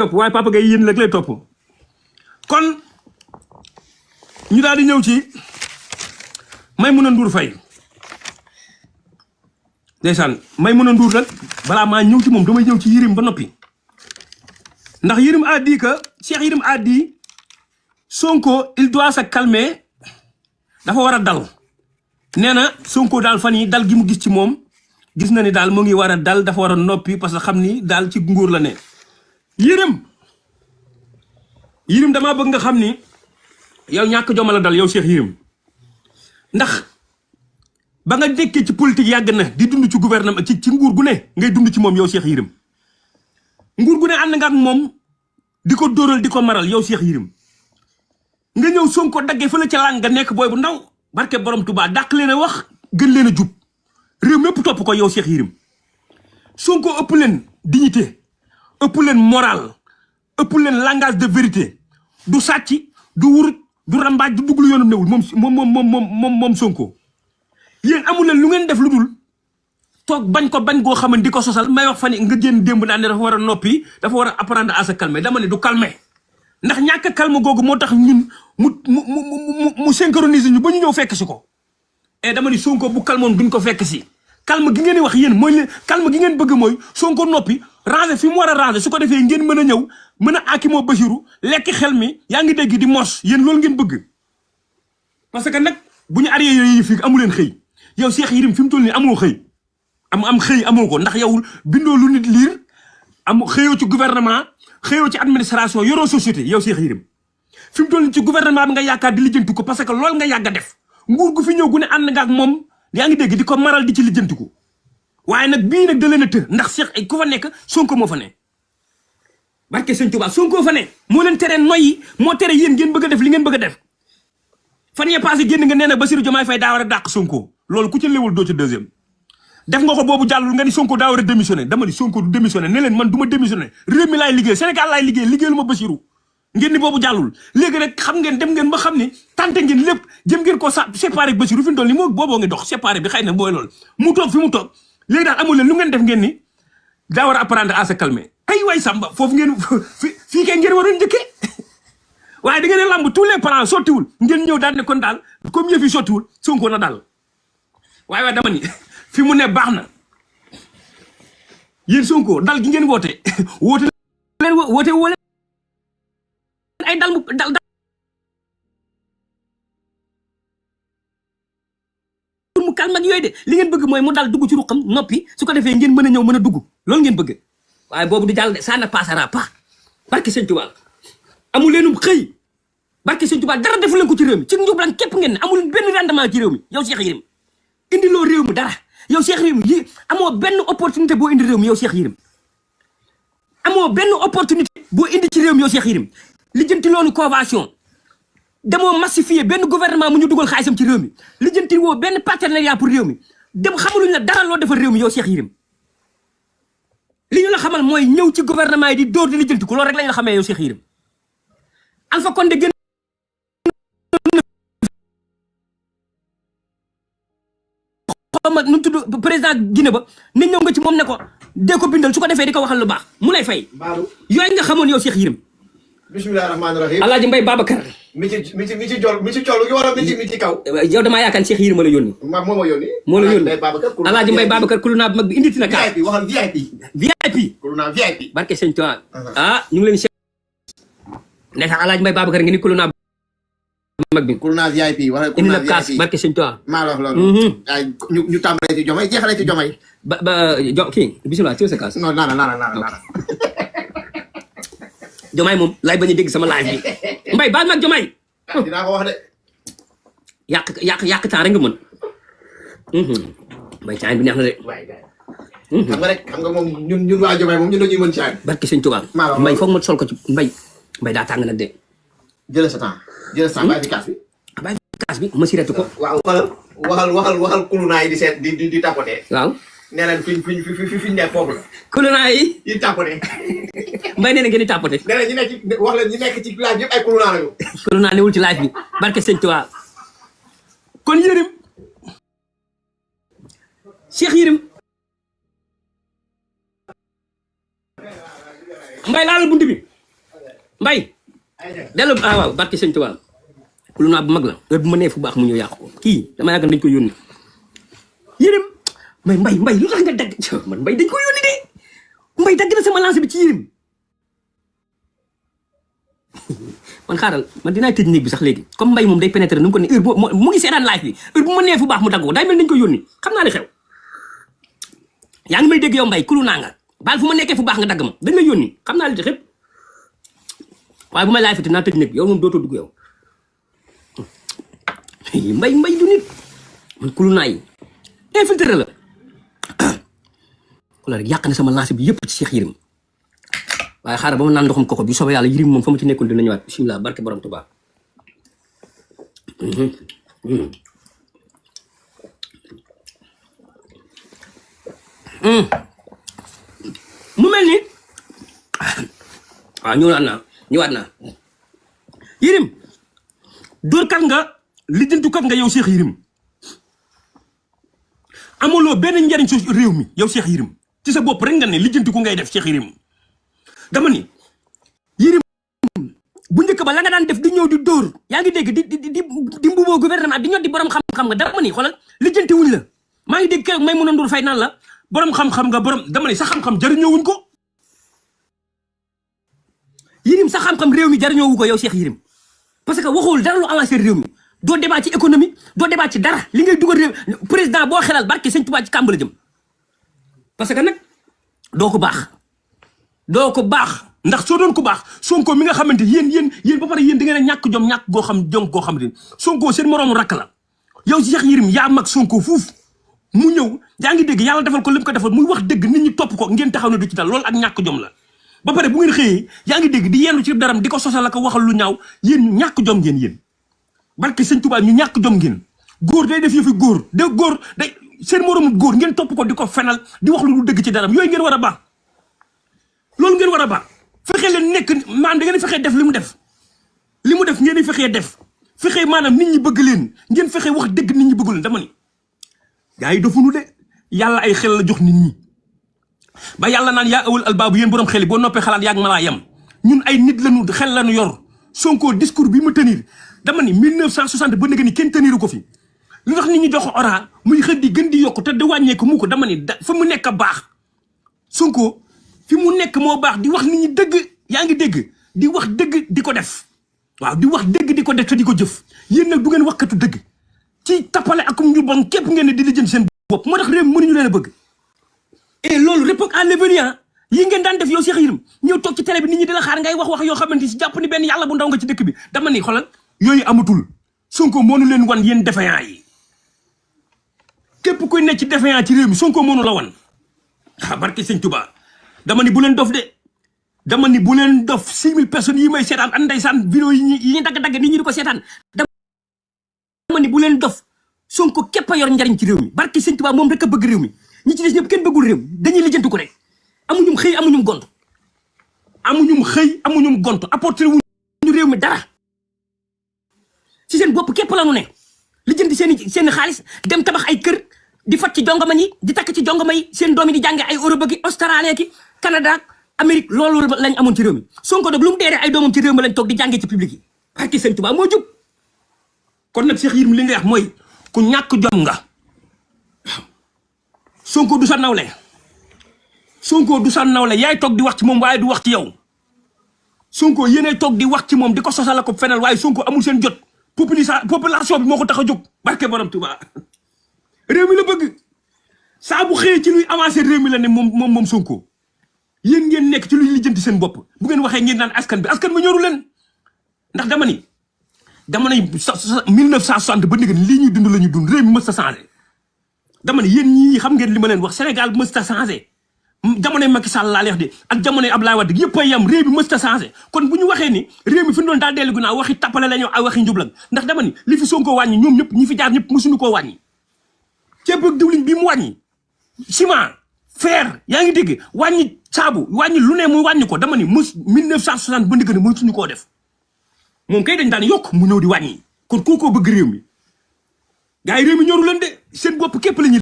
topp waaye Papa Gueye yéen rek lay topp kon ñu daal di ñëw ci Maimouna Ndour Faye ndeysaan Maimouna Ndour nag balaa maa ñëw ci moom damay ñëw ci Yérim ba noppi ndax Yérim a dit que Cheikh Yérim a dit Sonko il doit se calmer dafa war a dal nee na Sonko daal fan yi dal gi mu gis ci moom gis na ni daal mu ngi war a dal dafa war a noppi parce que xam ni daal ci nguur la ne Yérim damaa bëgg nga xam ni yow ñàkk jom la dal yow Cheikh Yérim ndax ba nga nekkee ci politique yàgg na di dund ci gouvernement ci nguur gu ne ngay dund ci moom yow Cheikh Yérim nguur gu ne ànd nga ak moom di ko dóoral di ko maral yow Cheikh Yérim nga ñëw Sonko daggee fële ca lang nga nekk booy bu ndaw barke borom Touba dàq leen a wax gën leen a jub réew mépp topp ko yow Cheikh Yérim Sonko ëpp leen dignité ëpp leen moral ëpp leen langage de vérité du sàcc du wurut du rambaaj du dugg lu yoonam newul moom Sonko yéen amul leen lu ngeen def lu dul toog bañ ko bañ goo xamante di ko sosal may wax fan nga génn démb naan ne dafa war a noppi dafa war a apprendre à se calmer dama ne du calmer ndax ñàkk calme googu moo tax ñun mu synchroniser ñu ba ñu ñëw fekk si ko et dama ni Sonko bu calmoon duñ ko fekk si calme gi ngeen di wax yéen mooy leen calme gi ngeen bëgg mooy Sonko noppi ranger fi mu war a ranger su ko defee ngeen mën a ñëw mën a akimoo Bassirou lekk xel mi yaa ngi dégg di mos yéen loolu ngeen bëgg parce que nag bu ñu arrière yi fii amu leen xëy yow Cheikh Yérim fi mu toll nii amoo xëy am xëy amoo ko ndax yow bindoo lu nit liir am xëyoo ci gouvernement xëyoo ci administration yoroo société yow Cheikh Yérim fi mu toll nii ci gouvernement bi nga yaakaar di lijjanti ko parce que loolu nga yàgg a def nguur gu fi ñëw gu ne ànd nga ak moom yaa ngi dégg di ko maral di ci lijjanti ko waaye nag bii nag da leen a të ndax Cheikh ay ku fa nekk Sonko moo fa ne barke Sëñ Tuubaa Sonko fa ne moo leen tere noyyi moo tere yéen ngeen bëgg a def li ngeen bëgg a def fan yee passé génn nga nee na Bassirou Diomaye Faye daa war a dàq Sonko loolu ku ci léwul doo ci deuxième def nga ko boobu jàllul nga ni Sonko daa war a démissionné dama ni Sonko du démissionné ne leen man du ma démissionné réew mi laay liggéey Sénégal laay liggéey liggéeylu ma Bassirou ngeen ni boobu jàllul léegi rek xam ngeen dem ngeen ba xam ni tante ngeen lépp jëm ngeen ko séparé Bassirou fi mu toll ni moo booboo ngi dox séparé bi xëy na booy loolu mu toog fi mu toog léegi daal amul leen lu ngeen def ngeen ni daa war a apprendre à se calmer ay waay Samba foofu ngeen fii kay ngeen waroon njëkkee waaye da ngeen a lamb tous les plans sottiwul ngeen ñëw daal ne kon daal comme yëf yi sottiwul Sonko na daal waaye dama ni fi mu ne baax na yéen Sonko dal gi ngeen woote woote woo leen ay dal mu calme ak yooyu de li ngeen bëgg mooy mu dal dugg ci ruqam noppi su ko defee ngeen mën a ñëw mën a dugg loolu ngeen bëgg waaye boobu du jàll de ça ne passera pas barke Sëñ Tuubaa amul leenum xëy barke Sëñ Tuubaa dara defu leen ko ci réew mi ci njublan képp ngeen ne amul benn rendement ci réew mi yow Cheikh Yérim indi loo réew mi dara yow Cheikh Yérim yi amoo benn opportunité boo indi réew mi yow Cheikh Yérim amoo benn opportunité boo indi ci réew mi yow Cheikh Yérim lijjanti loonu convention demoo massifier benn gouvernement mu ñu dugal xaalisam ci réew mi lijjanti woo benn partenariat pour réew mi dem xamaluñ la dara loo defal réew mi yow Cheikh Yérim li ñu la xamal mooy ñëw ci gouvernement yi di dóor di lijjanti ko loolu rek lañ la xamee yow Cheikh Yérim Alpha Condé gën xawma nu tudd président Guinée ba ne ñëw nga ci moom ne ko dee ko bindal su ko defee di ko waxal lu baax mu lay fay yooyu nga xamoon yow Cheikh Yérim bismillahi rahmaani rahim Alaaji Mbay Babacar mi ci jol gi wala mi ci kaw yow damaa yaakaar Cheikh Yérim ma la yónni moo ma yónni Alaaji Mbay Babacar kuluna bu mag bi inditi na ka VIP waxal VIP kuluna VIP barke Sëñ Tuubaa ñu ngi leen ne tax Alaaji Mbay Babacar ngi ni kuluna mag bi kuluna VIP waxal indi kuluna na kaas VIP barke Sëñ Tuubaa maa la wax loolu ay ñu tàmbalee ci Jomay jeexalee ci Jomay kii bisimilah ci sa kaas non naana Jomay moom lay bañ a dégg sama live bi Mbay baal mag Jomay dinaa ko wax de yàq temps rek nga mën Mbay caayin bi neex na de xam nga rek xam nga moom ñun waa Jomay moom ñun dañuy mën caay barke Sëñ Tuubaa Mbay foog ma sol ko ci Mbay daa tàng nag de jëlee sa temps bàyyi fi kaas bi bàyyi fi kaas bi ma siretu ko waaw waxal kuluna yi di seet di tapoter waaw nee leen fi ne foofu la kuluna yi di tapoter Mbay nee na ngeen di tapoter nee na ñi nekk ci live yëpp ay kuluna lañu kuluna newul ci live bi barke Sëñ Tuubaa kon Yérim Cheikh Yérim Mbay laalal bunt bi mbay dellu waaw barke sëñ Tuubaa ku lu naa bu mag la heure bu ma nee fu baax mu ñëw yàqu ko kii dama yàgg dañ ko yónni Yérim mbay lu tax nga dagg man mbay dañ ko yónni de mbay dagg na sama lancé bi ci Yérim man xaaral man dinaa tëj néeg bi sax léegi comme mbay moom day pénétrer nu mu ko ne heure bu mu ngi seetaan live bi heure bu ma nee fu baax mu dagg ko day mel dañ ko yónni xam naa li xew yaa ngi may dégg yow mbay kulu naa nga baal fu ma nekkee fu baax nga dagg ma dañ lay yónni xam naa li ci xëpp waaye bu may live ti naa tëj néeg bi yow moom dootoo dugg yow mbay du nit man kulu naa yi infiltré la wala rek yàq na sama lancé bi yëpp ci Cheikh Yérim waaye xaaral ba ma naan ndoxum koko bi soobee yàlla Yérim moom fa ma ci nekkoon dina ñëwaat bismillah barke borom Tuubaa mu mel ni waaw ñëwaat naa Yérim dóorkat nga lijjantukat nga yow Cheikh Yérim amuloo benn njariñ ci réew mi yow Cheikh Yérim ci sa bopp rek nga ne lijjanti ku ngay def Cheikh Yérim dama ni Yérim bu njëkk ba la nga daan def di ñëw di dóor yaa ngi dégg di mbuboo gouvernement di ñot di borom xam-xam nga dama ni xoolal lijjanti wuñ la maa ngi dégg keroog may mën a ndur fay naan la borom xam-xam nga borom dama ni sa xam-xam jariñoo wuñ ko Yérim sa xam-xam réew mi jariñoo wu ko yow Cheikh Yérim parce que waxul dara lu avancé réew mi doo débat ci économie doo débat ci dara li ngay dugal réew président boo xelal barke sëñ Tuubaa ci kàmb la jëm parce que nag doo ko baax ndax soo doon ko baax Sonko mi nga xamante yéen ba pare yéen da ngeen a ñàkk jom ñàkk goo xamante Sonko seen moroomu rakk la yow Cheikh Yérim yaa mag Sonko fuuf mu ñëw yaa ngi dégg yàlla defal ko lim ko defal muy wax dëgg nit ñi topp ko ngeen taxaw ne du ci dal loolu ak ñàkk jom la ba pare bu ngeen xëyee yaa ngi dégg di yendu ci daram di ko sosal la ko waxal lu ñaaw yéen ñu ñàkk jom ngeen yéen barke sëñ Tuubaa ñu ñàkk jom ngeen góor day def yëfi góor day seen moroomu góor ngeen topp ko di ko fenal di wax lu dëgg ci daram yooyu ngeen war a baax loolu ngeen war a baax fexe leen nekk maanaam da ngeen fexee def li mu def ngeen di fexee def fexe maanaam nit ñi bëgg leen ngeen fexe wax dëgg nit ñi bëgg leen dama ni gars yi dofunu de yàlla ay xel la jox nit ñi ba yàlla naan yaa awul albaabu yéen borom xel yi boo noppee xalaat yaag malaa yam ñun ay nit lañu xel lañu yor Sonko discours bi mu tenir dama ni 1960 ba nga ni kenn teniru ko fi lu tax nit ñi jox ora muy xëy di gën di yokk te di wàññeeku mu ko dama ni fa mu nekk baax Sonko fi mu nekk moo baax di wax nit ñi dëgg yaa ngi dégg di wax dëgg di ko def waaw di wax dëgg di ko def te di ko jëf yéen nag du ngeen waxkatu dëgg ci tappale ak ñu bon képp ngeen ne di la jëm seen bopp moo tax réew mi mënuñu leen a bëgg et loolu réponse à l'avenir yi ngeen daan def yow Cheikh Yérim ñëw toog ci télé bi nit ñi di la xaar ngay wax yoo xamante si jàpp ni benn yàlla bu ndaw nga ci dëkk bi dama ni xoolal yooyu amatul Sonko mënu leen wan yéen défaillant yi képp kuy nekk ci défaillant ci réew mi Sonko mënu la wan barke sëñ Tuubaa dama ni bu leen dof de dama ni bu leen dof 6000 personnes yi may seetaan an ndeysaan vidéo yi ñu dagg-dagg nit ñi di ko seetaan dama ni bu leen dof Sonko képp a yor njariñ ci réew mi barke sëñ Tuubaa moom rek a bëgg réew mi ñi ci des ñëpp kenn bëggul réew mi dañuy lijjanti ko rek amuñum xëy amuñum gont apporté wuñu réew mi dara ci seen bopp képp la ñu ne lijjanti seen xaalis dem tabax ay kër di fat ci jongama yi di takk ci jongama yi seen doom yi di jànge ay Europe ki Australie ki Canada Amérique loolu lañ amoon ci réew mi Sonko nag lu mu deere ay doomam ci réew mi lañ toog di jàngee ci public yi barke sëñ Tuubaa moo jub kon nag Cheikh Yérim li nga wax mooy ku ñàkk jom nga Sonko du sa nawle yaay toog di wax ci moom waaye du wax ci yow Sonko yéenay toog di wax ci moom di ko sosal ko fenal waaye Sonko amul seen jot population bi moo ko tax a jóg barke borom Tuubaa réew mi la bëgg saa bu xëyee ci luy avancé réew mi la ne moom Sonko yéen ngeen nekk ci luy lijjanti seen bopp bu ngeen waxee ngeen naan askan bi ñoru leen ndax dama ni 1960 ba léegi lii ñuy dund la ñu dund réew mi mës a changé dama ni yéen ñii xam ngeen li ma leen wax Sénégal mës a changé jamonoy Macky Sall laa leex de ak jamonoy Abdoulaye Wade yëpp a yem réew mi mës a changé kon bu ñu waxee ni réew mi fi ñu doon daal dellu ginnaaw waxi tappale la ñu ay waxi njublag ndax dama ni li fi Sonko wàññi ñoom ñëpp ñi fi jaar ñëpp mësuñu koo wàññi ceeb ak diwlin bi mu wàññi ciment fer yaa ngi dégg wàññi saabu wàññi lu ne mu wàññi ko dama ni 1960 ba ndëgg ne mësuñu koo def moom kay dañ daan yokk mu ñëw di wàññi kon kookoo bëgg réew mi gars yi réew mi ñoru leen de seen bopp képp la ñuy